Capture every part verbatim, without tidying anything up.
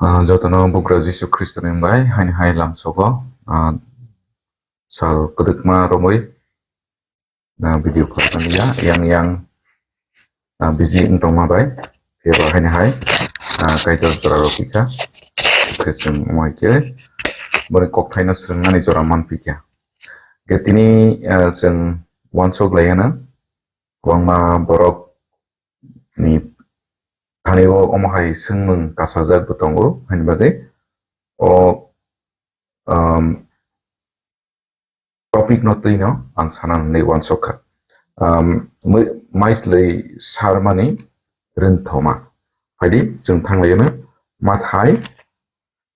Ah, jotono Bugra Jisu Khristoni wngbai haini hai lamsogo, ah, sal kwdwkma romwi, ah, video khlaimani ya, yang yang, ah, busy wng tongma bai, phiyaba haini hai, ah, Kaitor jora rw phikha, khe chwng omo hai khe boni kokthaino swrwngmani jora man phikha. Khe tini, ah, chwng uansuk lai ano, kwbangma borok ni thani o omo hai swngmung kasajak bo tongo, haini bagwi o, um, topic no twi no ang sana nai uansuk kha. Um, mwi-, maislei sarmani rwngthoma. Phaidi chwng thang lai ano Mathai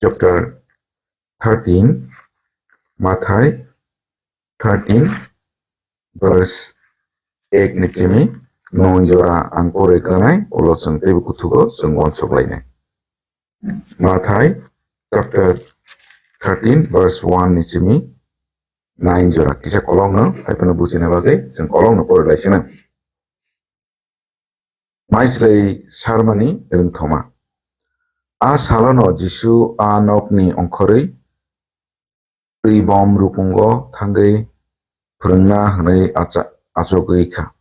chapter thirteen, Mathai thirteen, verse ek ni simi noi jora ang pore granai, ulo chwng teibo kuthugo chwng uansuk lainai. Mathai chapter thirteen, verse one ni simi nine jora kisa kolokno, hai phano bujina bagwi chwng kolokno pore lai sina. Maislei sarmani rwngthoma. A salono Jisu a nokni ongkhorwi twi bom rukungo thangwi phwrwngna hwnwi acha-, achugwi kha.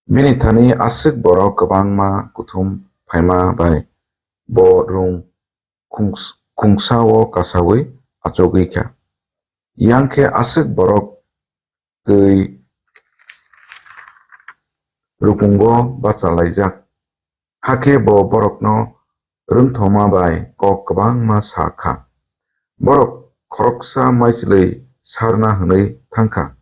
Bini thani aswk borok kwbangma kuthum phaima bai bo rung khungs-, khungsa-o kasaui achugwi kha. Yang khe aswk borok twi rukungo bacha laijak. Hakhe bo borokno rwngthoma bai kok kwbangma sa kha. Borok khoroksa maichwlwi sarna hwnwi thang kha.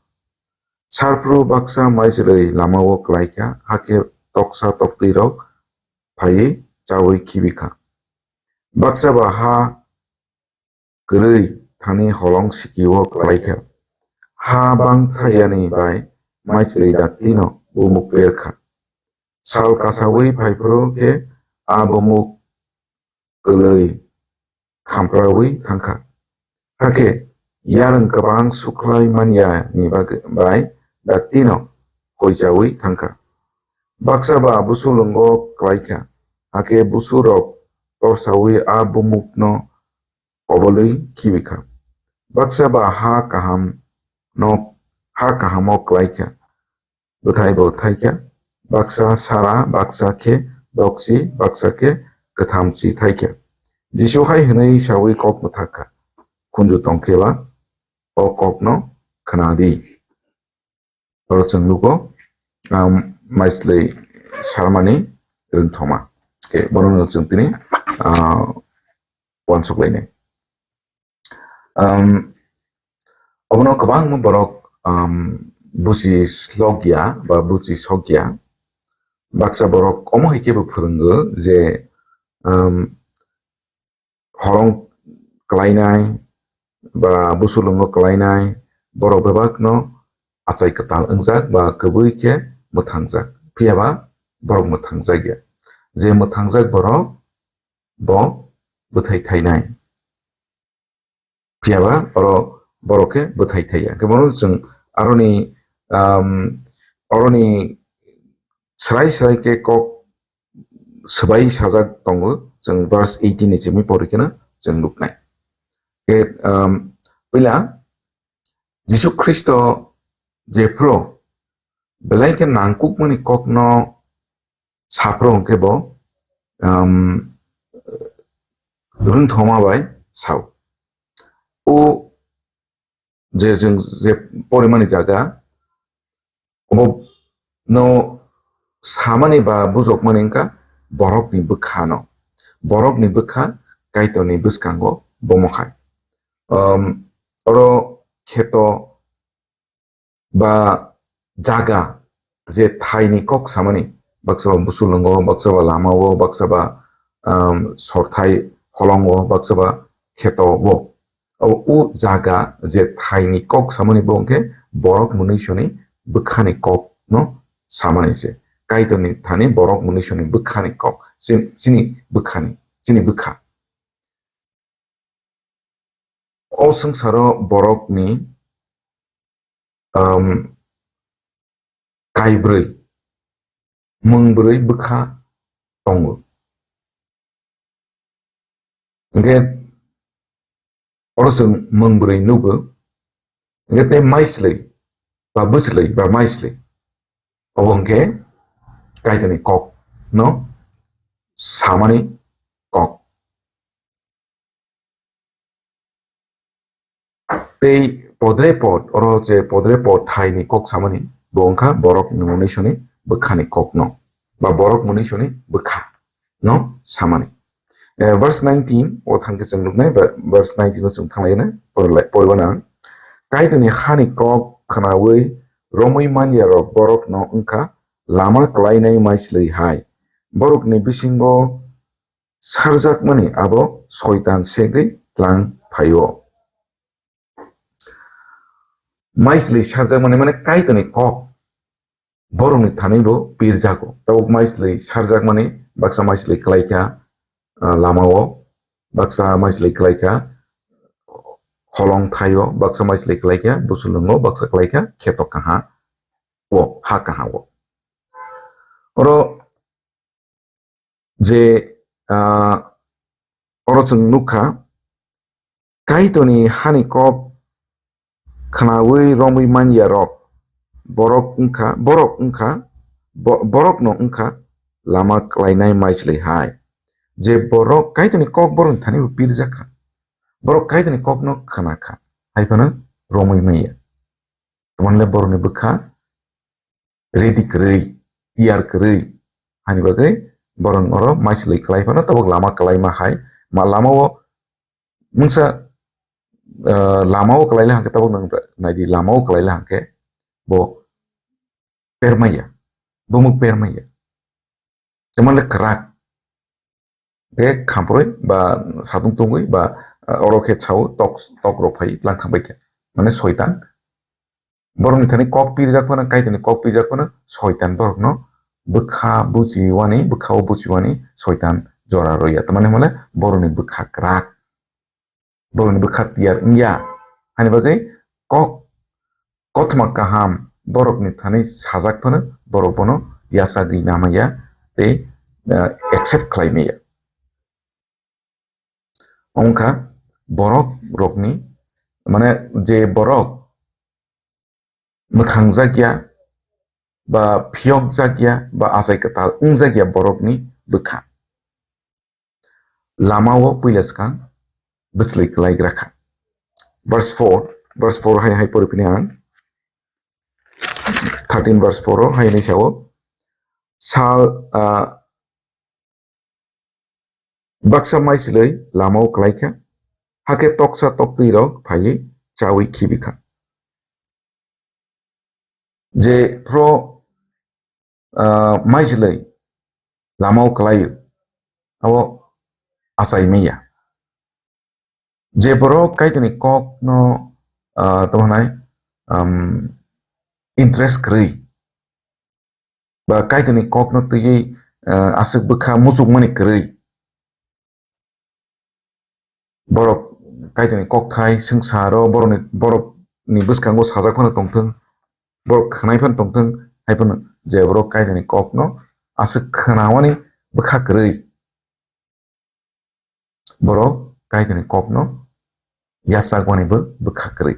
Sarphru baksa maichwlwi lama-o klai kha, hakhe toksa toktwirok phaiwi chaui khibi kha. Baksa ba ha kwrwi thani holong siki-o klai kha. Ha bang thayani bai maichwlwi daktino bumuk per kha. Sal kasaui phaiphuru khe a bumuk kwlwi khampraui thang kha. Hakhe yarwng kwbang sukhlai manya ni bagwi bai daktino hoichaui thang kha. Baksa ba busulwngo klai kha. Hakhe busurok torsaui a bumukno kobolwi khibi kha. Baksa ba ha kaham no, ha kahamo klai kha, bwthai bo thai kha. Baksa sara, baksa khe doksi, baksa khe kwthamsi thai kha. Jisu hai hwnwi saui kok mwthak kha, khunju tong khe ba o kokno khna di. Oro chwng nugo, um, maislei sarmani rwngthoma. Khe bono chwng tini, ah, uansuk lainai. Um, obono kwbangma borok, um, buchi slokya ba buchi sokya. Baksa borok omo hai khe bo phwrwngo je, um, holong klainai ba busulwngo klainai borok bebakno achai kwtal wngjak ba kwbwi khe mwthangjak. Phiya ba borok mwthangjak ya. Je mwthangjak borok bo bwthai thainai. Phiya ba oro borok khe bwthai thaiya. Khe bono chwng aroni, um, oroni srai srai khe kok swbai sajak tongo, chwng verse eighteen ni simi pori kheno chwng nuknai. Khe, um, puila Jisu Khristo jephru belai khe nangkukmani kokno saphru hwnkhe bo, um, rwngthoma bai sao. O je chwng je porimani jaga, obo no samani ba bujokmani wngkha borokni bwkhano. Borokni bwkha Kaitorni bwskango bomo hai. Um, oro kheto ba jaga je thaini kok samani, baksa ba busulwngo, baksa ba lamao, baksa ba, um, sorthai holongo, baksa ba kheto o. O, o jaga je thaini kok samani bo hwnkhe borok mwnwisoni bwkhani kokno samani se. Kaitorni thani borok mwnwisoni bwkhani kok, chini, chini bwkhani, chini bwkha. O swngcharo borokni, um, kaibrwi, mungbrwi bwkha tongo. Hwnkhe oro chwng mung bwrwi nugo, hwnkhe tei maislwi ba bwslwi ba maislwi, obo hwnkhe Kaitorni kok no samani kok. Tei podre pod, oro je podre pod thaini kok samani, bo wngkha borok mwnwisoni bwkhani kokno, ba borok mwnwisoni bwkha no samani. Eh, verse nineteen o thangkhe chwng nuknai, ba verse nineteen o chwng thanglai na, porlai, poribo nang. Kaitorni hani kok khnaui romwi manya rok borok no wngkha lama kwlainai maislwi hai. Borokni bisingo sarjakmani abo soitan segwi tlang phaio. Maislwi sarjakmani mane Kaitorni kok borokni thani bo pirjago. Tabuk maislwi sarjakmani baksa maislwi klaikha, ah, lamao, baksa maislwi klaikha holong thaio, baksa maislwi klaikha busulungo, baksa klaikha kheto kaha o, ha kaha o. Oro je, ah, oro chwng nukha, Kaitorni hani kok khnaui romwi manya rok, borok wngkha, borok wngkha, bo-, borokno wngkha lama kwlainai maislwi hai. Je borok Kaitorni kok borokni thani bo pirjak kha, borok Kaitorni kokno khna kha, hai phano romwi manya. Tamo le borokni bwkha ready kwrwi, tiyar kwrwi, hani bagwi borok oro maislwi kwlai phano tabuk lama kwlaima hai, ma lamao mungsa, eh, lamao kwlaila hwnkhe tabuk nwng naidi, lamao kwlaila hwnkhe bo permaya, bumuk permaya. Tamo le kwrak. Khe khamproi ba satung tungwi ba, ah, oro khe sao tok, tok rok phai tlang thang bai khe. Mane soitan. Borokni thani kok pirjak phano, Kaitorni kok pirjak phano soitan borokno bwkha buchiwani, bwkhao buchiwani soitan jora roya. Tamani hwnle borokni bwkha kwrak. Borokni bwkha tiyar wngya. Hani bagwi kok kothoma kaham borokni thani sajak phano borok bono yachagwi namaya tei, eh, accept khlai maya. Wngkha borok rokni, mane je borok mwthangjakya, ba phiyokjakya, ba achai kwtal wngjakya borokni bwkha. Lamao puila swkang bwchlwi kwlaigra kha. Verse four, verse four hai hai pori phini ang. Thirteen verse four o hai hinwi sao, sal, ah, baksa maislwi lamao kwlaikha, hakhe toksa toktwi rok phaiwi chawi khibi kha. Je phro, ah, maislwi lamao kwlaio, abo achai maya. Je borok Kaitorni kokno, ah, tamo hwnai, um, interest kwrwi, ba Kaitorni kokno twiwi, ah, aswk bwkha muchukmani kwrwi, borok Kaitorni kokthai swngcharo borokni, borokni bwskango sajak phano tongthwng, borok khwnai phano tongthwng, hai phano je borok Kaitorni kokno aswk khwnawani bwkha kwrwi, borok Kaitorni kokno yachakmani bo bwkha kwrwi.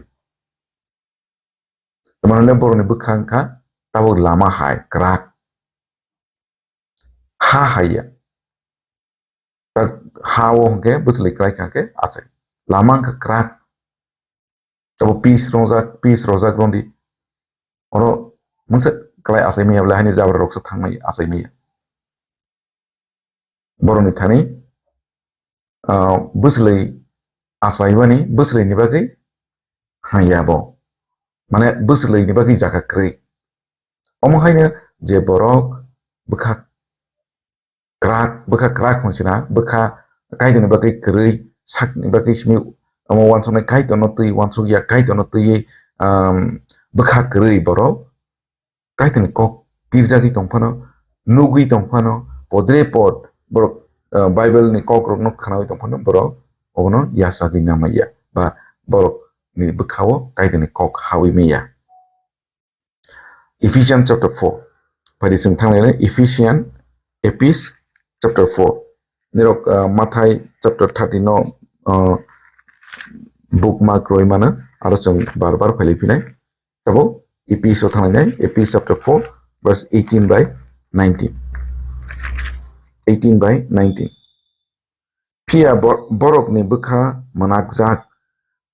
Tamani le borokni bwkha wngkha tabuk lama hai kwrak. Ha hai ya. Tak ha o hwnkhe bwchlwi kwlai kha khe achai. Lama wngkha kwrak. Abo pis rojak, pis rojak rondi. Oro mungsa kwlai achai maya bwle haini jabra roksa thangmai achai maya. Borokni thani, ah, bwchlwi achaibani bwchlwini bagwi haya bo. Mane bwchlwini bagwi jaga kwrwi. Omo haino je borok bwkha kwrak, bwkha kwrak hwn sina, bwkha Kaitorni bagwi kwrwi, sakni bagwi simi omo uansuknai Kaitorno twi uansukya, Kaitorno twiwi, um, bwkha kwrwi borok. Kaitorni kok pirjagwi tong phano, nugwi tong phano, podre pod borok, ah, Bible ni kok rokno khnawi tong phano borok obono yachagwi namaya ba borokni bwkhao Kaitorni kok hawi maya. Ephesians chapter four. Phai di chwng thanglaina Ephesians, Ephes chapter four. nirok, ah, Mathai chapter thirteen no, ah, bookmark roi mano, aro chwng bar bar phailai phinai. Tabo Ephesus o thangnai, Ephesus chapter four, verse eighteen by nineteen. Eighteen by nineteen. Phiya bo-, borokni bwkha mwnakjak,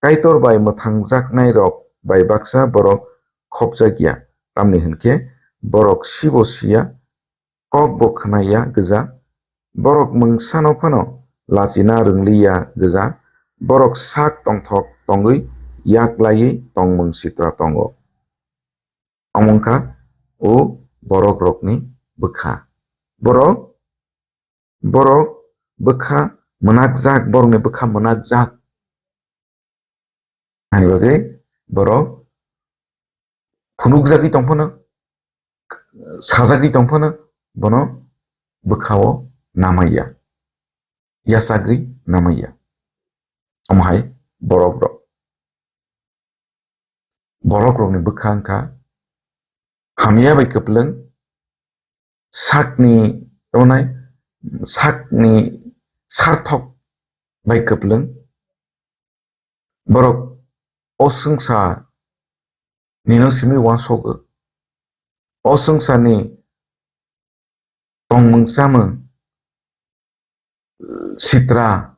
Kaitor bai mwthangjaknairok bai baksa borok khopjak ya, tamni hwn khe borok sibo siya, kok bo khna ya gwja, borok mungsano phano lachina rwng li ya gwja, borok sak tongthok tongwi yak laiwi tongmung sitra tongo. Omo wngkha o borok rokni bwkha. Borok, borok bwkha mwnakjak, borokni bwkha mwnakjak. Ani bagwi borok phunukjagwi tongphano, sajagwi tongphano, bono bwkhao namaiya, yachagwi namaiya. Omo hai borok rok. Borok rokni bwkha wngkha hamya bai kwplwng, sakni, tamo nai, sakni sarthok bai kwplwng. Borok o swngchar nino simi uansukgo. O swngcharni tongmung chamung, sitra,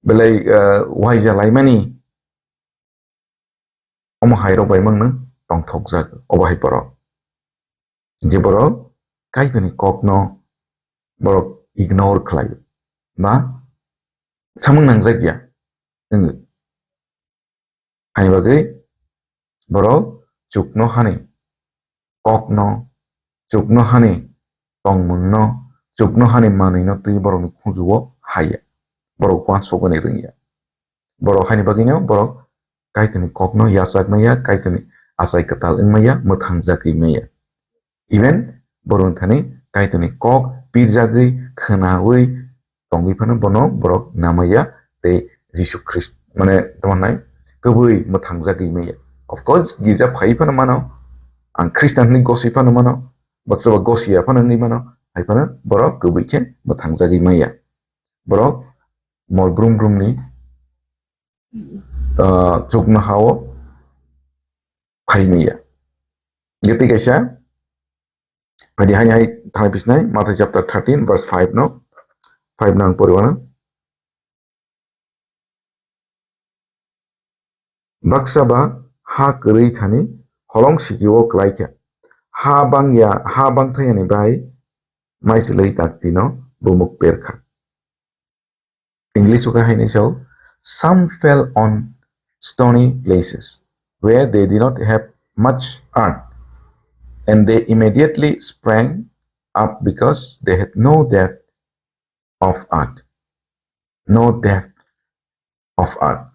belai, eh, uaija laimani, omo hai rok bai mangno tongthokjak, obo hai borok. Hinkhe borok Kaitorni kokno borok ignore khlai ba samung nangjak ya wngwi. Haini bagwi borok chuknohani kokno, chuknohani tongmungno, chuknohani manwino twi borokni khujugo haiya. Borok uansukgani rwngya. Borok haini bagwino borok Kaitorni kokno yachak maya, Kaitorni achai kwtal wng maya, mwthangjagwi maya. Even borokni thani Kaitorni kok pirjagwi, khwnawi tongwi phano bono borok namaya tei Jisu Khrist, mane, tamo hwnai, kwbwi mwthangjagwi maya. Of course, girja phai phano mano, ang Khristan hwnwi goswi phano mano, baksa ba gosiya phano wngwi mano, hai phano borok kwbwi khe mwthangjagwi maya. Borok mol brum brumni, ah, chuknohao phai maya. Tei kaisa, Phaidi haini hai thanai bisnai, Mathai chapter thirteen, verse five no, five no ang poriwana. Baksa ba ha kwrwi thani holong sikio kwlai kha. Ha bangya, ha bangthayani bai maichwlwi taktino bumuk per kha. English o khe haini sao, "Some fell on stony places where they did not have much earth, and they immediately sprang up because they had no depth of earth." No depth of earth.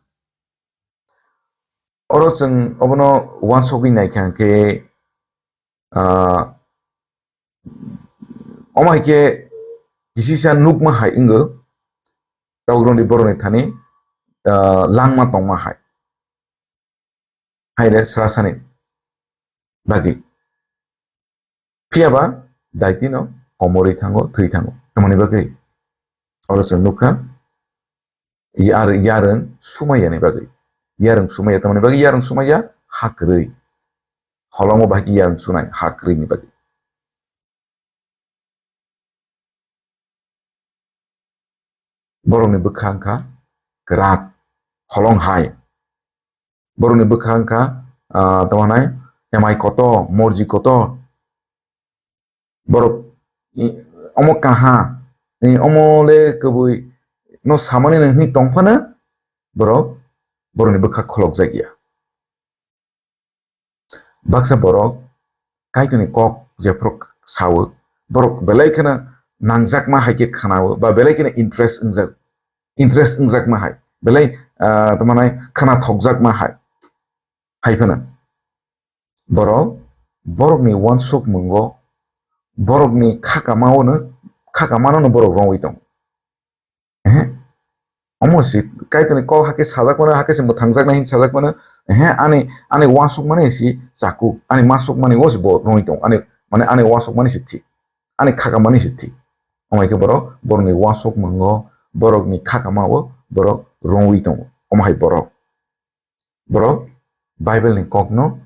Oro chwng obono uansugwi naikha hwnkhe, ah, omo hai khe kisisa nukma hai wngw, tabuk rwngdi borokni thani, ah, langma tongma hai. Hai re srasani bagwi. Phiya ba daitino komorwi thango, thwi thango. Tamoni bagwi? Oro chwng nukha, yar-, yarwng sumaiyani bagwi. Yarwng sumaiya, tamoni bagwi yarwng sumaiya? Ha kwrwi. Holongo bahai khe yarwng sunai, ha kwrwini bagwi. Borokni bwkha wngkha kwrak, holong hai. Borokni bwkha wngkha, ah, tamo hwnai, emai kotor, morji kotor. Borok i-, omo kaha, i, omo le kwbwi no samani nang hwnwi tong phano borok, borokni bwkha kholopjak ya. Baksa borok Kaitorni kok jephuru sao, borok belai kheno nangjakma hai khe khnao, ba belai kheno interest wngjak, interest wngjakma hai, belai, ah, tamo hwnai khna thokjakma hai, hai phano borok, borokni uansukmungo, borokni khakamao no, khakamano no borok rwngwi tongo. Ehe. Omo si Kaitorni kok hakhe sajak mano, hakhe se mwthangjaknai hinwi sajak mano. Ehe, ani, ani uansukmani si chaku, ani masukmani o si bo rwngwi tongo. Ani, mane, ani uansukmani si thik, ani khakamani si thik. Omo hai khe borok borokni uansukmungo, borokni khakamao borok rwngwi tongo. Omo hai borok, borok Bible ni kokno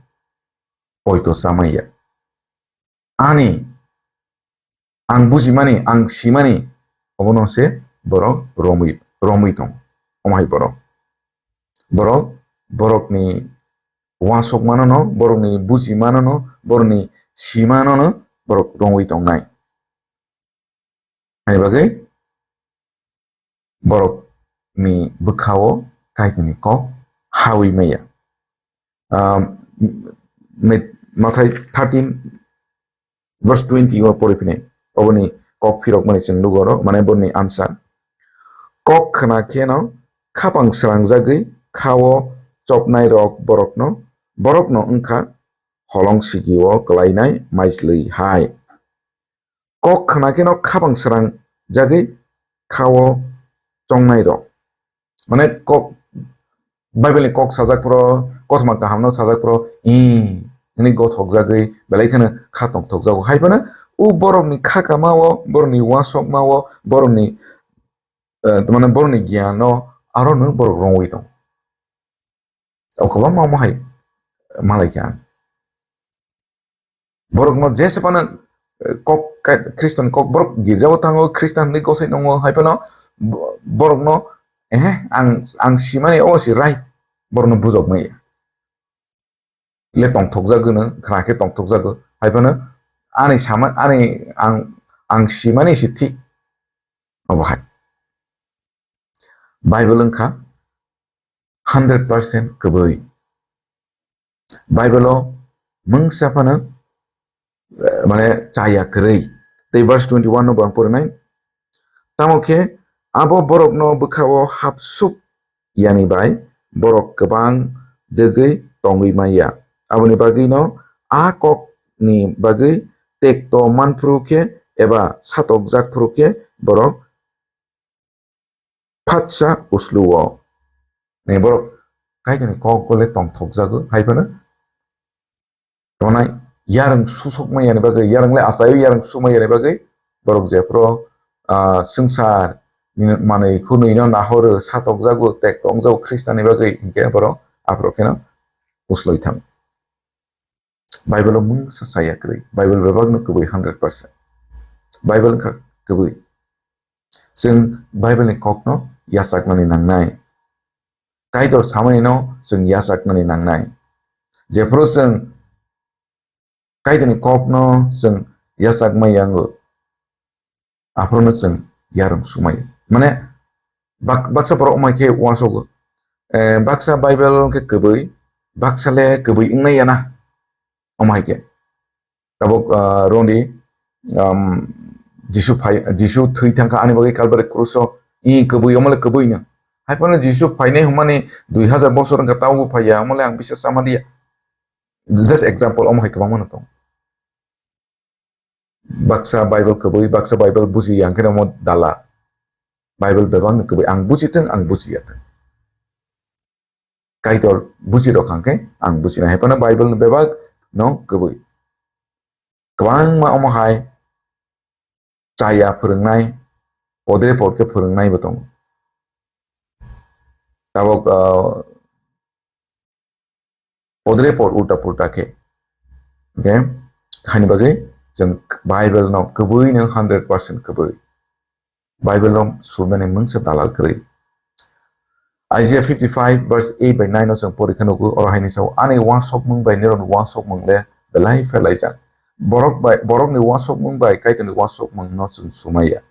poito chamaya. Ani, ang bujimani, ang simani, obono se borok romwi, romwi tong. Omo hai borok. Borok, borokni uansukmanono, borokni bujimanono, borokni simanono borok romwi tongnai. Ani bagwi borokni bwkhao Kaitorni kok hawi maya. Um, Mat-, Mathai thirteen verse twenty o pori phini, oboni kok phirokmani chwng nugo oro, mane borni answer. Kok khna kheno khapang srangjagwi khao chopnairok borokno, borokno wngkha holong sigio kwlainai maisli hai. Kok khna kheno khapang srangjagwi khao chongnai rok. Mane kok, Bible ni kok sajak phro, kothoma kaham no sajak phro, "Ih," hwnwi gothok jagwi belai kheno kha tongthok jago. Hai phano u borok ni kha kama o, borok ni uansukma o, borok ni, eh, mane borok ni giyan o aro no borok rongwi tong. O kwbangma omo hai malai kha ang. Borokno jesa phano, eh, kok ka-, Khristo ni kok borok girjao thango, Khristan hwnwi gosai tongo, hai phano bo-, borokno, eh, ang, ang simani obo si right, borokno bujok maya. Le tongthok jago no, khna khe tongthok jago, hai phano ani sama, ani ang, ang simani si thik, obo hai. Bible wngkha hundred percent kwbwi. Bible o mungsa phano, eh, mane chaya kwrwi. Tei verse twenty-one no bo ang porinai. Tamo khe abo borokno bwkhao hapsuk yani bai borok kwbang dwgwi tongwi maya. Aboni bagwino a kok ni bagwi tekto manphru khe eba satokjak phru khe borok phatsa uslu o. Ni borok Kaitorni kok gole tongthok jago, hai phano tonai yarwng susok maya ni bagwi, yarwng le achaio yarwng sumaya ni bagwi borok jephru, ah, swngchar ni manwi khunwi no nahoro, satok jago, tek tong jago Khristan ni bagwi, hinkhe borok aphuru kheno usloi thang. Bible o mungsa chaya kwrwi. Bible bebakno kwbwi hundred percent. Bible wngkha kwbwi. Chwng Bible ni kokno yachaknani nangnai. Kaitor samani no chwng yachaknani nangnai. Jephru chwng Kaitorni kokno chwng yachakma yango, aphuru no chwng yarwng sumai. Mane, bak-, baksa borok wngmai khe uansogo. Eh, baksa Bible khe kwbwi, baksa le kwbwi wngnai ya na. Omo hai khe. Tabuk, ah, rwngdi, um, Jisu phai, Jisu thwi thangkha ani bagwi Kalbari kruso, i kwbwi, omo le kwbwi no. Hai phano Jisu phainai hwnmani dui hazar bosor wngkha, tabukbo phaiya, omo le ang bisa sama diya. Just example, omo hai kwbangma no tongo. Baksa Bible kwbwi, baksa Bible bujiya, hwnkhe omo dala. Bible bebak no kwbwi, ang bujithwng, ang bujiya thwng. Kaitor bujirok hwnkhe ang bujinai. Hai phano Bible no bebak no kwbwi. Kwbangma omo hai chaya phwrwngnai, podre pod khe phwrwngnai bo tongo. Tabuk, ah, podre pod ulta pulta khe. Okay? Hani bagwi chwng Bible no kwbwi no hundred percent kwbwi. Bible no sumani mungsa dalal kwrwi. Isaiah fifty-five verse eight by nine no chwng pori khe nugo, oro haini sao, "Ani uansukmung bai nirokni uansukmung le belai phelaijak. Borok bai, borokni uansukmung bai Kaitorni uansukmung no chwng sumaiya."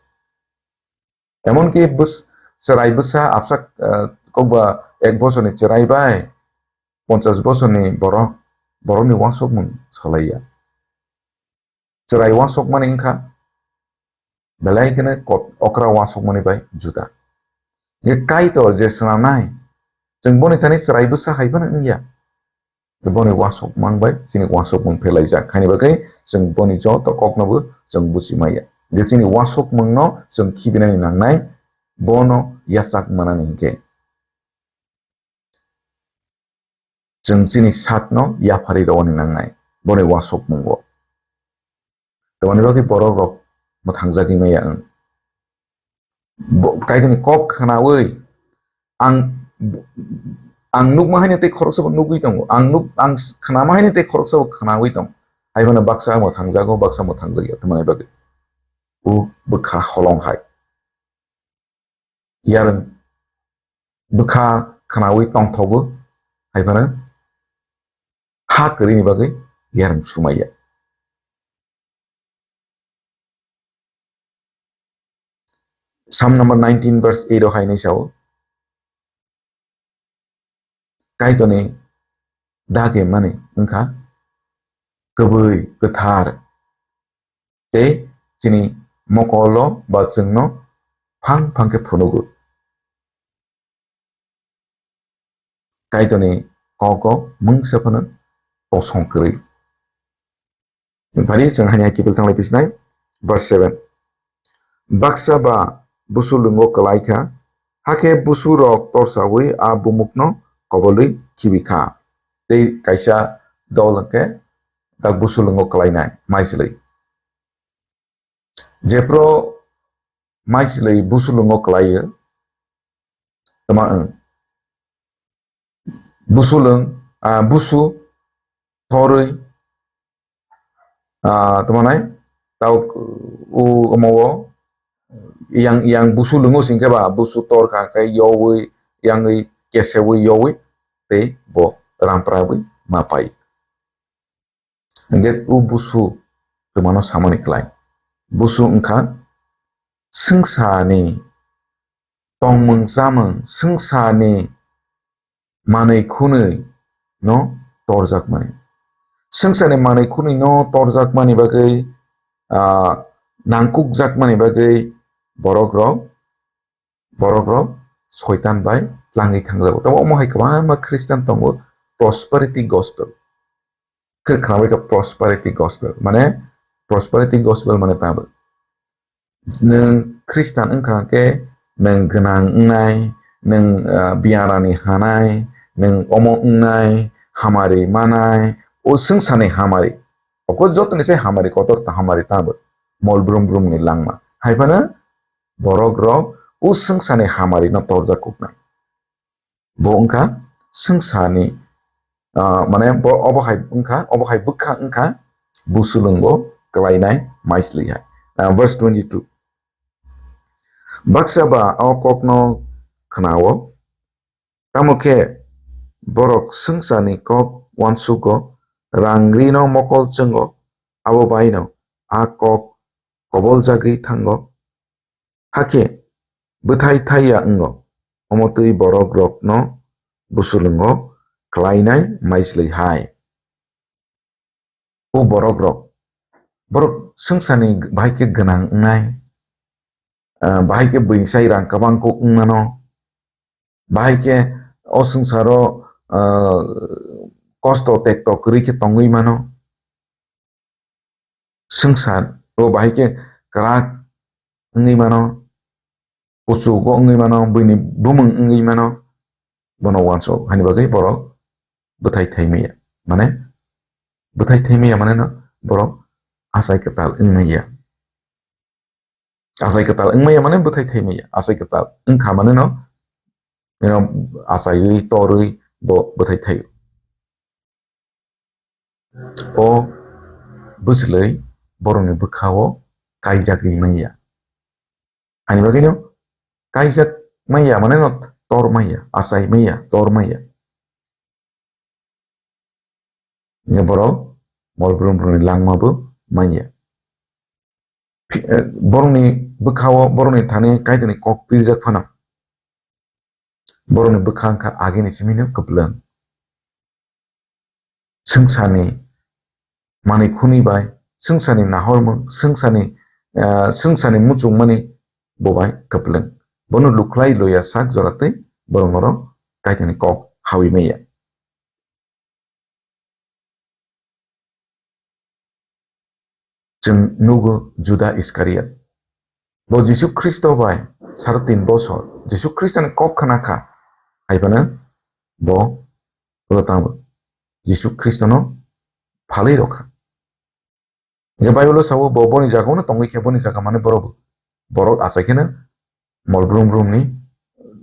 Emonki bws-, chwrai bwsa absa, eh, kokba ek bosorni chwrai bai ponchash bosorni borok, borokni uansukmung salaiya. Chwrai uansukmani wngkha belai kheno kot-, okra uansukmani bai juda. Ye Kaitor je swnamnai, chwng boni thani chwrai bwsa hai phano wngya. Boni uansukmang bai chini uansukmung phelaijak. Haini bagwi chwng boni joto koknobo chwng buji maya. Hwnkhe chini uansukmungno chwng khibinani nangnai, bono yachak manani hinkhe. Chwng chini sakno yapharwi rwani nangnai, boni uansukmungo. Tamoni bagwi borok rok mwthangjagwi maya wng. Bo-, Kaitorni kok khnaui ang, ang nukma haino tei khoroksa bo nugwi tongo, ang nuk-, ang s-, khnama haino tei khoroksa bo khnaui tongo. Hai phano baksa omo thangjago, baksa omo thangjak ya, tongmani bagwi. O bwkha holong hai. Yarwng bwkha khnaui tongthogo, hai phano ha kwrwini bagwi yarwng sumaiya. Psalm number nineteen verse eight o hai hinwi sao, Kaitorni dagi mani wngkha kwbwi, kwthar, tei chini mokolo ba chwngno phang phang khe phunugo. Kaitorni kogo mungsa phano kosong kwrwi. Phari chwng hani hai kiphil thanglai pisinai, verse seven. Baksa ba busulwngo kwlai kha, hakhe busurok torsaui a bumukno kobolwi khibi kha. Tei kaisa dol hwnkhe dak busulwngo kwlainai maichwlwi. Jephru maichwlwi busulwngo kwlaio, tama wng? Busulwng, ah, busu torwi, ah, tamo nai, tau, u, omo o, yang, yang busulwngo singkhe ba, busu tor kha khe yowi, yangwi kesewi yowi, tei bo rampra wi ma pai. Hingkhe o busu twmano samani klai. Busu wngkha swngcharni tongmung chamung, swngcharni manwi khwnwi no torjakmani. Swngcharni manwi khwnwi no torjakmani bagwi, ah, nangkukjakmani bagwi borok rok, borok rok soitan bai tlangwi thangjago. Tamo omo hai kwbangma Christian tongo prosperity gospel. Khe khnabai kha prosperity gospel. Mane prosperity gospel mane tamo. Nwng Christian wngkha khe nwng gwnang wngnai, nwng, ah, biarani hanai, nwng omo wngnai, hamari manai, o swngcharni hamari. Oko jotoni se hamari kotor ta hamari tamo. Mol brum brumni langma. Hai phano borok rok o swngcharni hamari no torjak kuknai. Bo wngkha swngcharni, ah, mane bo obo hai wngkha, obo hai bwkha wngkha busulwngo kwlainai maichwlwi hai. Ah, verse twenty-two. Baksa ba o kokno khnao, tamo khe borok swngcharni kok uansugo, rang rino mokol chwngo, abo baino a kok koboljagwi thango. Hakhe bwthai thaiya wngo, omo twi borok rokno busulwngo khlainai maichwlwi hai. O borok rok, borok swngcharni bahai khe gwnang wngnai, ah, bahai khe buini sai rang kwbang kuk wngmano, bahai khe o swngcharo, ah, kosto tekto kwrwi khe tongwi mano. Swngchar o bahai khe kwrak wngwi mano, kuchugo wngwi mano, buini bumung wngwi mano, bono uansuk hani bagwi borok bwthai thaimaya. Mane bwthai thaimaya mane no borok achai kwtal wngmaya. Achai kwtal wngmaya mane bwthai thaimaya. Achai kwtal wngkha mane no, ino achaiwi torwi bo bwthai thaio. O bwswlwi borokni bwkha-o kaijagwi manya. Ani bagwino kaijak manya, mane no tor manya, achai manya, tor manya. Hingke borok mol brum brumni langma bo manya. Phi-, eh, borokni bwkha-o, borokni thani Kaitorni kok pirjak phano. Borokni bwkha wngkha agini simino kwplwng. Swngcharni manwi khwnwi bai, swngcharni nahormung, swngcharni, eh, swngcharni muchungmani bo bai kwplwng. Bono lukhlai loya sak jora twi borok norok Kaitorni kok hawi maya. Chwng nugo Juda Iskariot. Bo Jisu Khristo bai saro tin bosor Jisu Khristoni kok khna kha, hai phano bo ulo tangbo Jisu Khristono phalwi rw kha. Hingke Bible-o sao, bo boni jaga-o no tongwi khe, boni jaga mane borok, borok achai kheno, mol brum brumni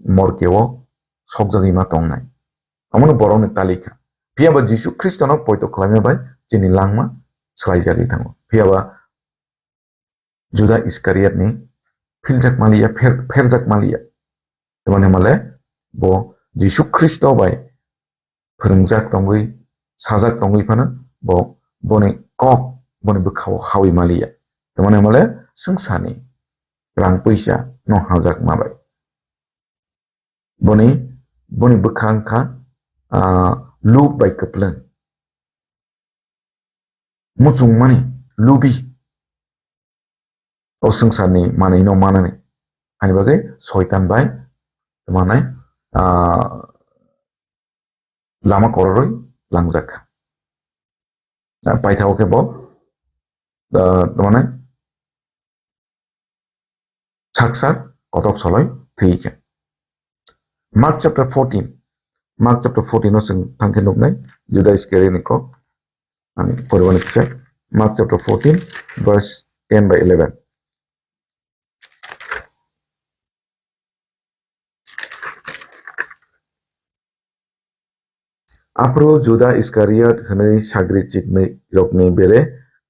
morkeo sokjagwi ma tongnai. Omono borokni talikha. Phiya ba Jisu Khristono poito khlaima bai chini langma swlaijagwi thango. Phiya ba Juda Iskariotni philjak maliya, pher-, pherjak maliya. Tamani hwnmale bo Jisu Khristo bai phwrwngjak tongwi, sajak tongwi phano bo boni kok boni bwkhao hawi maliya. Tamani hwnmale swngcharni rang puisa no hajak ma bai. Boni, boni bwkha wngkha, ah, luk bai kwplwng. Muchungmani, lubi. O swngcharni manwino manani. Ani bagwi soitan bai, tamo hwnai, ah, lama kororwi langjak kha. Ah, paithago khe bo, ah, tamo hwnai, saksa kotok soloi thwi khe. Mark chapter fourteen, Mark chapter fourteen o chwng thang khe nuknai Juda Iskariotni kok. Ang poribani kisa, Mark chapter fourteen, verse ten by eleven. Aphuru Juda Iskariot hwnwi sagri chiknwi rokni bere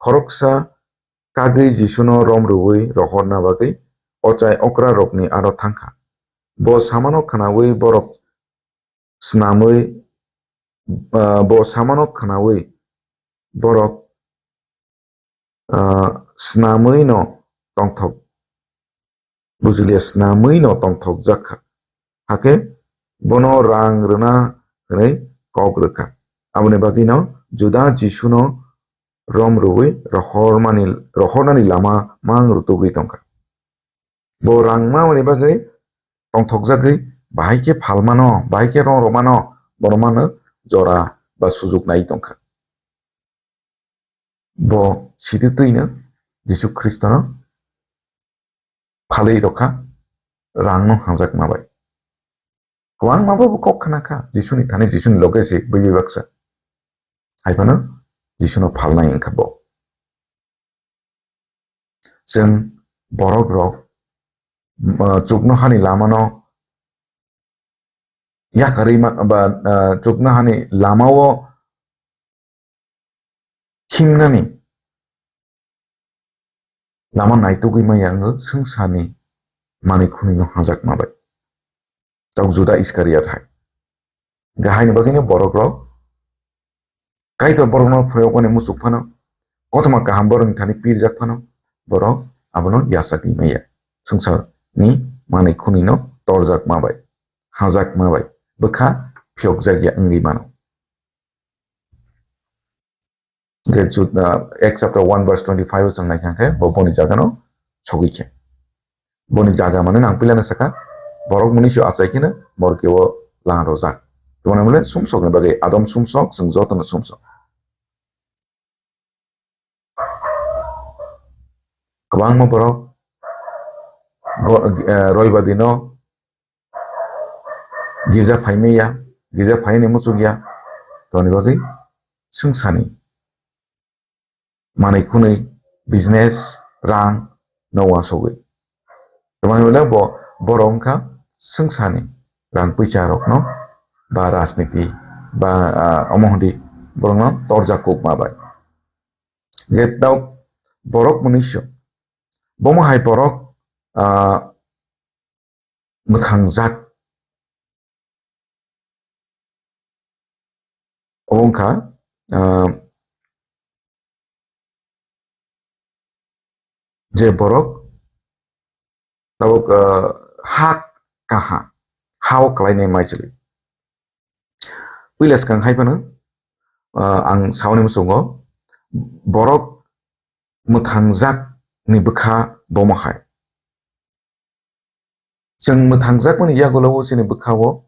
khoroksa kagwi Jisuno rom rwui rohorna bagwi ochai okra rokni aro thangkha. Bo samano khnaui borok snamwi, ah, bo samano khnaui borok, ah, snamwi no tongthok, bujulia snamwi no tongthok jak kha. Hakhe bono rang rwna hwnwi kok rwkha. Aboni bagwino Juda Jisuno rom rwui rohormani, rohornani lama mang rwtugwi tongkha. Bo rang mamani bagwi tongthokjagwi bahai khe phalmano, bahai khe rong rwmano, bono mano jora ba sujuk nai tongkha. Bo sidi twino Jisu Khristono phalwi rokha, rangno hangjakma bai. Kwbangma bo kok khna kha, Jisuni thani, Jisuni loge se bui bui baksa. Hai phano Jisuno phalnai wngkha bo. Chwng borok rok, uh, chuknohani lamano yakarwi ma-, ba, uh, chuknohani lamao himnani lama naitugwi maya wngwi swngcharni manwi khunino hangjakma bai. Tok Juda Iskariot hai. Gahaini bagwino borok rok Kaitor borokno phwrwngmani muchuk phano, kothoma kaham borokni thani pirjak phano, borok abono yachakwi maya. Swngcharni manwi khunino torjakma bai, hangjakma bai, bwkha phiyokjakya wngwi mano. Hwnkhe Jud-, ah, Acts chapter one verse twenty-five o chwng naikha khe, bo boni jagano sogwi khe. Boni jaga mane nang pilano saka, borok muni se achai kheno morke o lang rojak. Tongmani mole sumsok ni bagwi, adom sumsok, chwng jotono sumsok. Kwbangma borok go-, eh, roiba dino girja phaimaya, girja phaini muchukya, tongni bagwi swngcharni manwi khunwi, business, rang no uansugwi. Tongmani ulo bo, borok wngkha swngcharni rang puisa rokno ba rajniti ba, ah, omo hwndi borokno torjak kukma bai. Hwnkhe tao borok mwnwi se, bomo hai borok, ah, mwthangjak. Obo wngkha, ah, je borok tabuk, ah, ha kaha, ha-o kwlainai maisili. Puila swkang hai phano, ah, ang sauni muchungo borok mwthangjak ni bwkha bomo hai. Chwng mwthangjakmani yagulo o chini bwkha-o,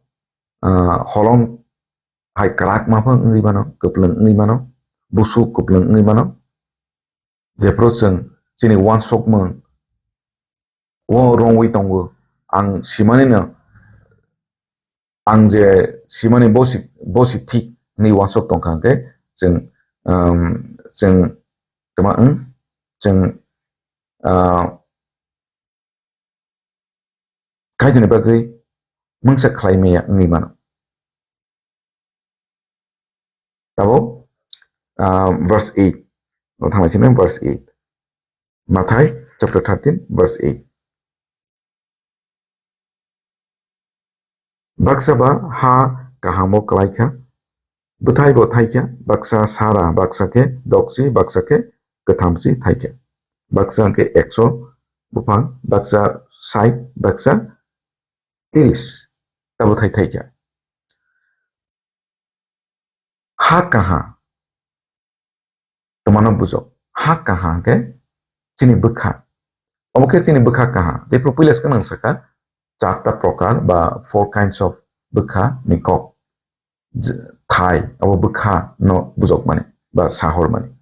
ah, holong hai kwrak ma phang wngwi mano, kwplwng wngwi mano, busu kwplwng wngwi mano. Jephru chwng chini uansukmung o rwngwi tongo. Ang simanino, ang je simani bosi, bosi thik hwnwi uansuk tongkha hwnkhe chwng, um, chwng twma wng, chwng, ah, Kaitorni bagwi mungsa khlai maya wngwi mano. Tabo, ah, verse eight. O thangnaisino verse eight. Mathai chapter thirteen, verse eight. Baksa ba ha kahamo kwlai kha, bwthai bo thai kha, baksa sara, baksa khe doksi, baksa khe kwthamsi thai kha. Baksa khe ekso buphang, baksa sait, baksa tiris ta bwthai thai kha. Ha kaha, twmano bujok. Ha kaha khe chini bwkha. Obo khe chini bwkha kaha. Tei phuru puila swkang nang saka, charta prokar ba four kinds of bwkha ni kok. J-, thai, abo bwkha no bujok mani ba sahor mani.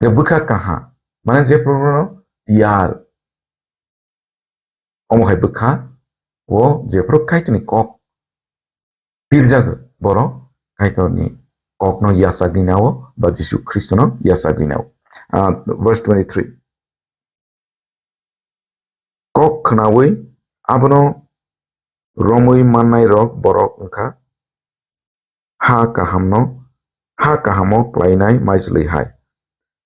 Je bwkha kaha, mane je phuru no tiyar. Omo hai bwkha o jephuru Kaitorni kok pirjago, borok Kaitorni kokno yachagwi nao ba Jisu Khristono yachagwi nao. Ah, verse twenty-three. Kok khnaui abono romwi mannairok borok wngkha ha kahamno, ha kahamo klainai maisli hai.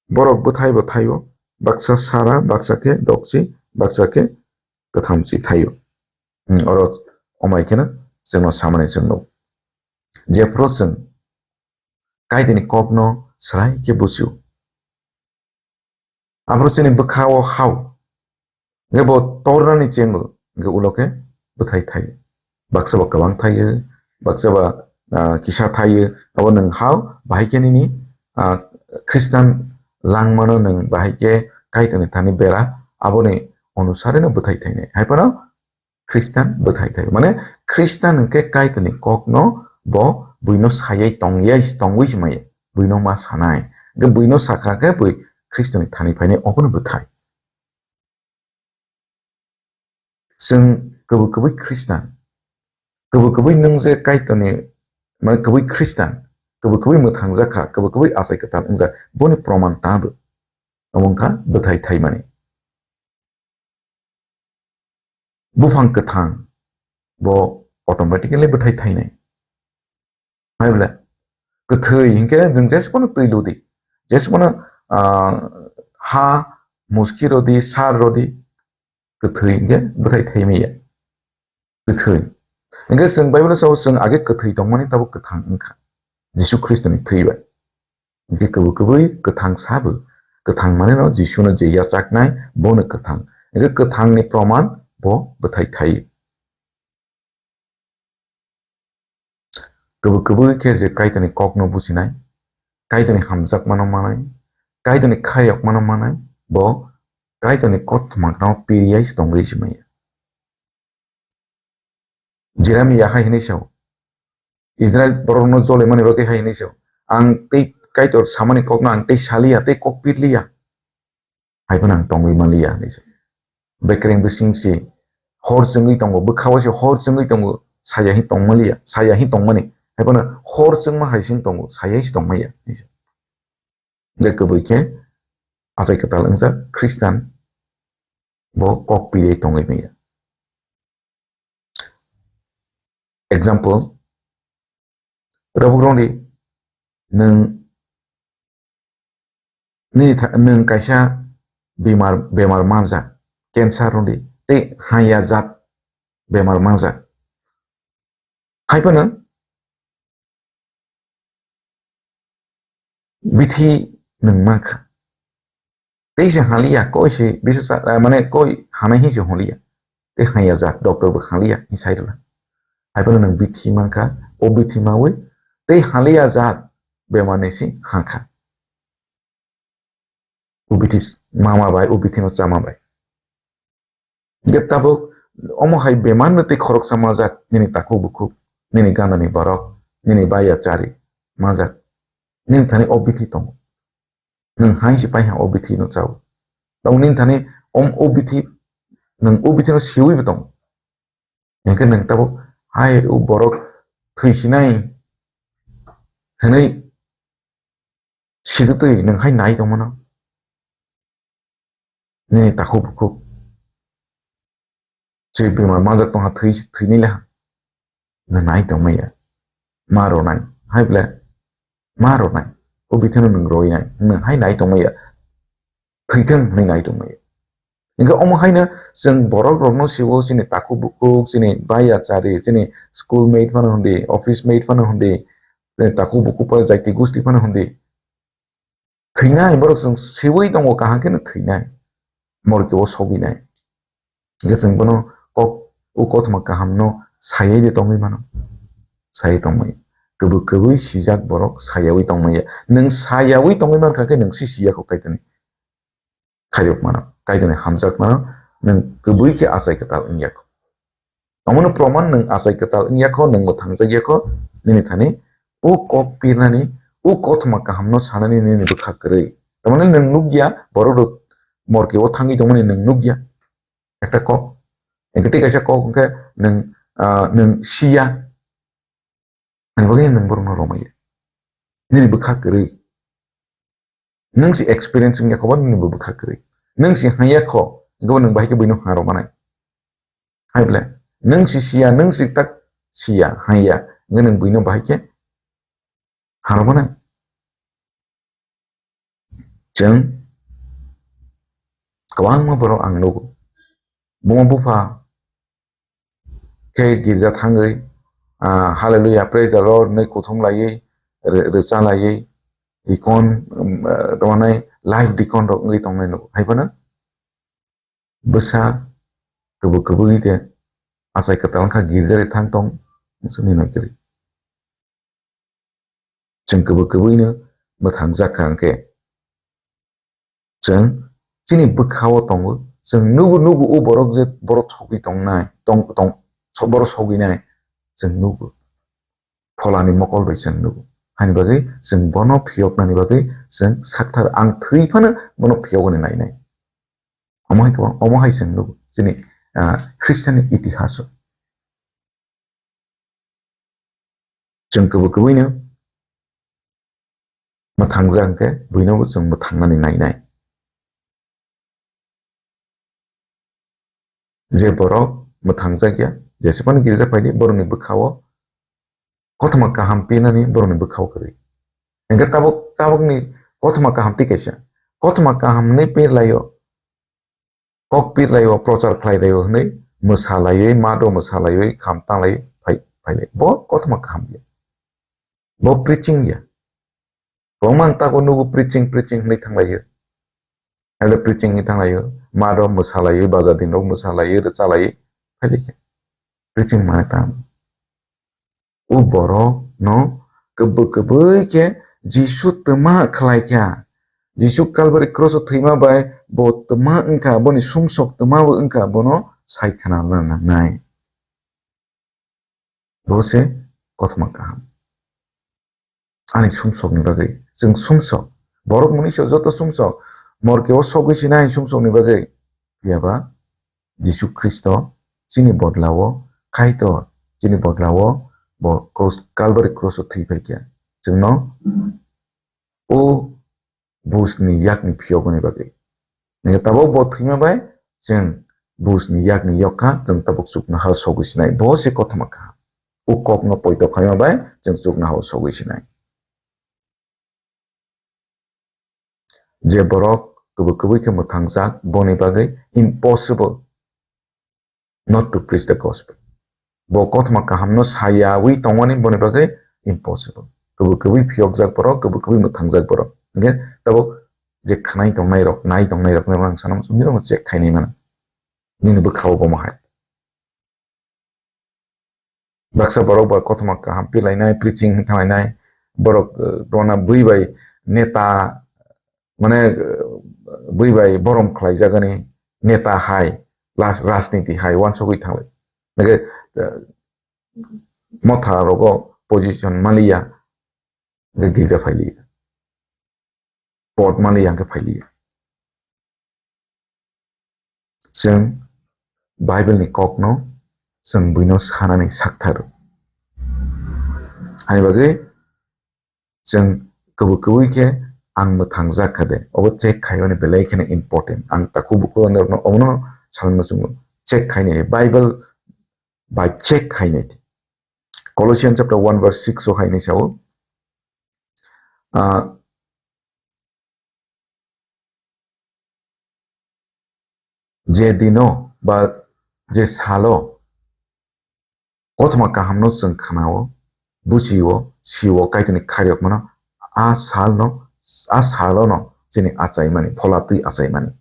Borok bwthai bwthaio, baksa sara, baksa khe doksi, baksa khe kwthamsi thaio. Hmm, oro omai kheno chwngno samani chwng nugo. Jephuru chwng Kaitorni kokno srai khe buchio. Aphuru chini bwkha o hao. Hwnkhe bo tornani chengo, hwnkhe ulo khe bwthai thai. Baksa ba kwbang thai, baksa ba, ah, kisa thai, abo nwng hao, bahai khe nini, ah, Khristan langmano nwng bahai khe Kaitorni thani bera, aboni onusareno bwthai thainai. Hai phano Khristan bwthai thai. Mane Khristan hwnkhe Kaitorni kokno bo buino sayai tongyai, tongwi se maya. Buino ma sanai. Hwnkhe buino sakha khe bui Khristoni thani phainai obono bwthai. Chwng kwbwi kwbwi Khristan. Kwbwi kwbwi nwng je Kaitorni, mane kwbwi Khristan, kwbwi kwbwi mwthangjakha, kwbwi kwbwi achai kwtal wngjak, boni proman tabo. Omo wngkha bwthai thaimani. Buphang kwthang bo automatically bwthai thainai. Hai bole kwthwi hinkhe nwng jesphano twi ludi, jesphano, ah, ha muski rodi, sar rodi, kwthwi hinkhe bwthai thaimaya. Kwthwi. Hinkhe chwng Bible sao chwng age kwthwi tongmani tabuk kwthang wngkha. Jisu Khristoni thwi bai. Hinkhe kwbwi kwbwi kwthang sabo. Kwthang maneno Jisuno je yachaknai, bono kwthang. Hinkhe kwthangni proman bo bwthai thai. Kwbwi kwbwi khe je Kaitorni kokno bujinai, Kaitorni hamjakmano manai, Kaitorni khayokmano manai, bo Kaitorni kothoma gwnao piriyai se tongwi se maya. Jeremiah hai hinwi sao, Israel borokno jolemani bagwi hai hinwi sao, "Ang tei Kaitor samani kokno ang tei saliya, tei kok pirliya." Hai phano ang tongwi manliya hinwi sao. Bekereng bising se hor chwngwi tongo, bwkhao se hor chwngwi tongo, saya hi tongmaliya, saya hi tongmani. Hai phano hor chwngma hai sing tongo, saya hi tongmaya hinwi sao. Je kwbwi khe achai kwtal wngjak Khristan bo kok pirwi tongwi maya. Example, Rabuk rwngdi, nwng, nini tha-, nwng kaisa bemar, bemar manjak, cancer rwngdi, tei haya jat bemar manjak. Hai phano bithi nwng mankha. Tei se haliya, koi se bisa sa, eh, mane koi hanai hi se holiya. Tei haya jat, doctor bo haliya, hi sai rwla. Hai phano nwng bithi mankha, o bithi mawi, tei haliya jat, bemar ni si hakha. O bithi s-, mama bai, o bithi no chama bai. Hingke tabuk omo hai bemar no tei khoroksa manjak, nini takhuk bukhuk, nini gana ni borok, nini baya chari manjak, nini thani O B T tongo. Nwng hai se pai ha O B T no chao. Tabuk nini thani om O B T, nwng O B T no siwi bo tongo. Hingke nwng tabuk hai o borok thwi sinai hinui sigitwi nwng hai nai tongmano. Nini takhuk bukhuk. Je bemar manjak tongha thwi, thwini le ha. Nwng nai tongmaya. Ma ronai. Hai ble. Ma ronai. O bithano nwng roi nai. Nwng hai nai tongmaya. Thwithang hwnwi nai tongmaya. Hingke omo haino chwng borok rokno siwo chini takhuk bukhuk, chini bai achari, chini school mate phano hwndi, office mate phano hwndi, chini takhuk bukhuk phano jaiti gusti phano hwndi. Thwinai borok chwng siwi tongo kaham kheno thwinai. Morke o sogwinai. Hingke chwng bono kok, o kothoma kahamno sayai de tongwi mano. Sayai tongmai. Kwbwi kwbwi sijak borok sayawi tongmaya. Nwng sayawi tongwi mankha khe nwng si siya kho Kaitorni khairok mano, Kaitorni hamjak mano, nwng kwbwi khe achai kwtal wngya kho. Omono proman nwng achai kwtal wngya kho, nwng mwthangjak ya kho, nini thani o kok pirnani, o kothoma kahamno sanani nini bwkha kwrwi. Tamani nwng nukya, borok rok morke o thangwi tongmani nwng nukya. Ekta kok. Hingke tei kaisa kok hingke nwng, ah, nwng siya. Ani bagwi nwng borokno romaya. Nini bwkha kwrwi. Nwng si experience wngya kho ba nini bo bwkha kwrwi. Nwng si hangya kho, hingke bo nwng bahai khe buino haro manai. Hai ble. Nwng si siya, nwng si tak siya, hangya. Hingke nwng buino bahai khe haro manai. Chwng kwbangma borok ang nugo. Buma bupha khe girja thangwi, ah, Hallelujah, Praise the Lord hinwi kuthum laiwi, rw-, rwcha laiwi, deacon, um, ah, tamani live deacon rok wngwi tongnai nugo. Hai phano bwsa kwbwi kwbwi de achai kwtal wngkha girja de thang tong, bwsani nokiri. Chwng kwbwi kwbwino mwthangjak kha hwnkhe, chwng chini bwkha-o tongo, chwng nugo, nugo o borok je borok thogwi tongnai, tong, tong, so-, borok sogwinai chwng nugo. Pholani mokol bai chwng nugo. Haini bagwi chwng bono phiyoknani bagwi chwng sakthar, ang thwi phano bono phiyogwi nainai. Omo hai kwbang, omo hai chwng nugo chini, ah, Khristianni itihaso. Chwng kwbwi kwbwino mwthangjak hwnkhe buino bo chwng mwthangnani nainai. Je borok mwthangjak ya, jesebani girja phaidi, borokni bwkha-o kothoma kaham pinani borokni bwkha-o kwrwi. Hingke tabuk, tabukni kothoma kaham tei kaisa. Kothoma kaham hinwi pirlaio, kok pirlaio, prochar khlailai-o hinwi mwsalaiwi, mado mwsalaiwi, kham tanglaiwi phai, phailai. Bo kothoma kaham ya. Bo preaching ya. Kwbangma ang tago nugo preaching, preaching hinwi thanglaio. Ele preaching hinwi thanglaio. Mado mwsalaio, bajar dinrok mwsalaio, rwchalaio. Phailai khe. Preaching mane tamo. O borok no kwbwi kwbwi khe Jisu twma khlai kha. Jisu Kalbari cross o thwima bai bo twma wngkha, boni sumsok twma bo wngkha, bono sai khna nangnai. Bo se kothoma kaham. Ani sumsokni bagwi. Chwng sumsok. Borok mwnwi se joto sumsok. Morke o sogwi sinai sumsokni bagwi. Phiya ba Jisu Khristo chini bodla o, Kaitor chini bodla o bo cross, Calvary cross o thwi phai kha. Chwngno o bujni yakni phiyogoni bagwi. Nangkhe tabuk bo thwima bai chwng bujni yakni yokha, chwng tabuk chuknoha sogwi sinai. Bo se kothoma kaham. O kokno poito khaima bai chwng chuknoha sogwi sinai. Je borok kwbwi kwbwi khe mwthangjak, boni bagwi impossible not to preach the gospel. Bo kothoma kahamno sayawi tongmani boni bagwi impossible. Kwbwi kwbwi phiyokjak borok, kwbwi kwbwi mwthangjak borok. Hingkhe tabuk je khnai tongnai rok, nai tongnai rok, nai rok ang sana muchung, nini rok check khainai mano. Nini bwkha-o bomo hai. Baksa borok ba kothoma kaham pilainai, preaching thanglainai, borok, eh, rona bui bai neta, mane, eh, bui bai borom khlaijagani neta hai, las-, rajniti hai wansogwi thanglai. Nake, eh, motha rogo position maliya, nake girja phailiya. Pod maliya, nake phailiya. Chwng Bible ni kokno chwng buino sanani saktharo. Hani bagwi chwng kwbwi kwbwi khe ang mwthangjak kha de, obo check khaimani belai kheno important. Ang takhuk bukhuk norokno omono salma chungo, check khainai, Bible bai check khainai. Colossians chapter one verse six o hainai sao, ah, je dino ba je salo kothoma kahamno chwng khanao, bujio, sio, Kaitorni khairokmano, a salno, a salono chini achaimani, phola twi achaimani.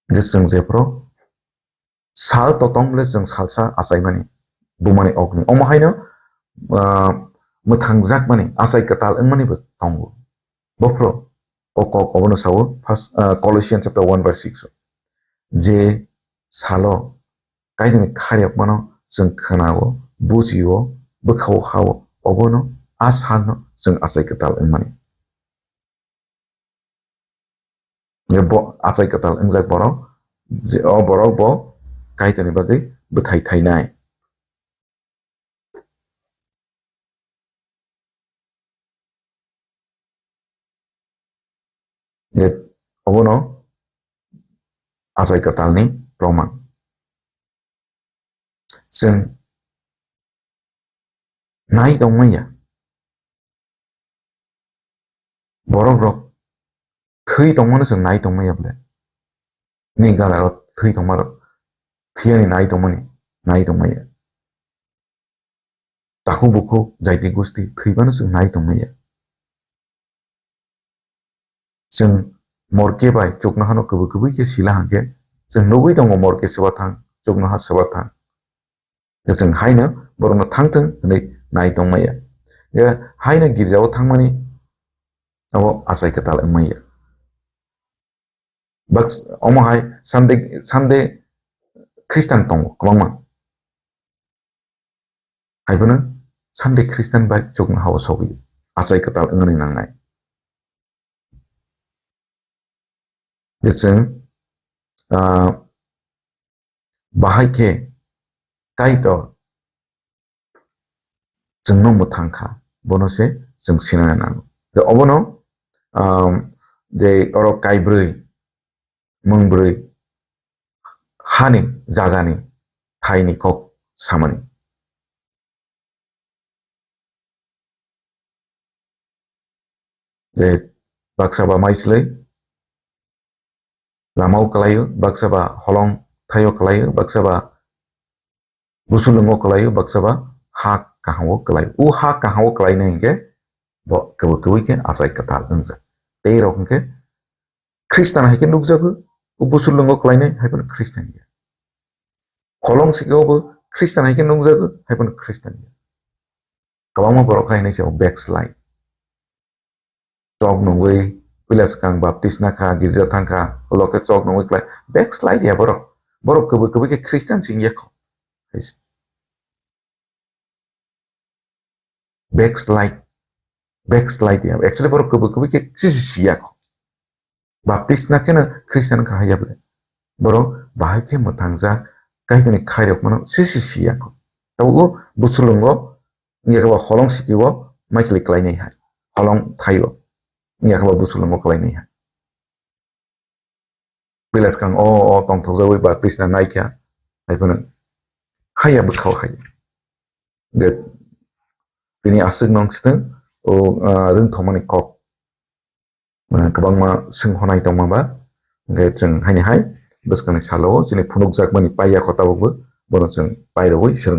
Hwnkhe chwng jephru sal totong le chwng salsa achaimani, bumani okni. Omo haino, ah, mwthangjakmani, achai kwtal wngmani bo tongo. Bophru o kok obono sao, first, ah, Colossians chapter one verse six o. Je salo Kaitorni khairokmano chwng khwnao, bujio, bwkhao hao, obono a salno chwng achai kwtal wngmani. Bo achai kwtal wngjak borok, je o borok bo Kaitorni bagwi bwthai thainai. Je obono achai kwtalni proman. Chwng nai tongmanya. Borok rok thwi tongmano chwng nai tongmanya bole. Ni gana rok thwi tongma rok thwiyani nai tongmani, nai tongmanya. Takhuk bukhuk jaiti gusti thwibano chwng nai tongmanya. Chwng morke bai chuknohano kwbwi kwbwi khe sila hwnkhe, chwng nugwi tongo morke swbathang, chuknoha swbathang. Chwng haino borokno thangthwng hwnwi nai tongmaya. Haino girjao thangmani abo achai kwtal wngmaya. Bak-, omo hai Sunday, Sunday Christian tongo kwbangma. Haiphano Sunday Christian bai chuknohao sogwi achai kwtal wngwi nangnai. Chwng, ah, bahai khe Kaitor chwngno mwthang kha, bono se chwng sinana nango. Je obono, um, je oro kaibrwi, mungbrwi hani jagani thaini kok samani. Je baksa ba maislwi lamao kwlaio, baksa ba holong thaio kwlaio, baksa ba busulungo kwlaio, baksa ba ha kahamo kwlaio. O ha kahamo kwlainai hinkhe bo kwbwi kwbwi khe achai kwtal wngjak. Tei rok hinkhe Khristan hai khe nukjago, o busulungo kwlainai hai phano Khristan ya. Holong sikao bo Khristan hai khe nukjago, hai phano Khristan ya. Kwbangma borok hai hinwi se backslide. Chok nungwi, puila swkang baptisma kha, girja thang kha, ulo khe chok nungwi klai, backslide ya borok. Borok kwbwi kwbwi khe Khristan sing ya kho. Backslide, backslide ya. Actually borok kwbwi kwbwi khe sisi si ya kho. Baptisma kheno Khristan kha hai ya bole. Borok bahai khe mwthangjak, Kaitorni khairokmano sisi si ya kho. Tabuk o busulungo Wngya khe bo holong sikio maichwlwi kwlainai hai. Holong thaio. Wngya khe bo busulungo kwlainai hai. Puila swkang o, o tongthokjagwi ba Krishna naikha. Hai phano haiya bwkhao hai. Hwnkhe tini aswk nong swtwng o, ah, rwngthokmani kok. Ah, kwbangma swng honai tongma ba, hwnkhe chwng haini hai bwskangni salo chini phunukjakmani paiya kho tabukbo, bono chwng pairogwi swrwng.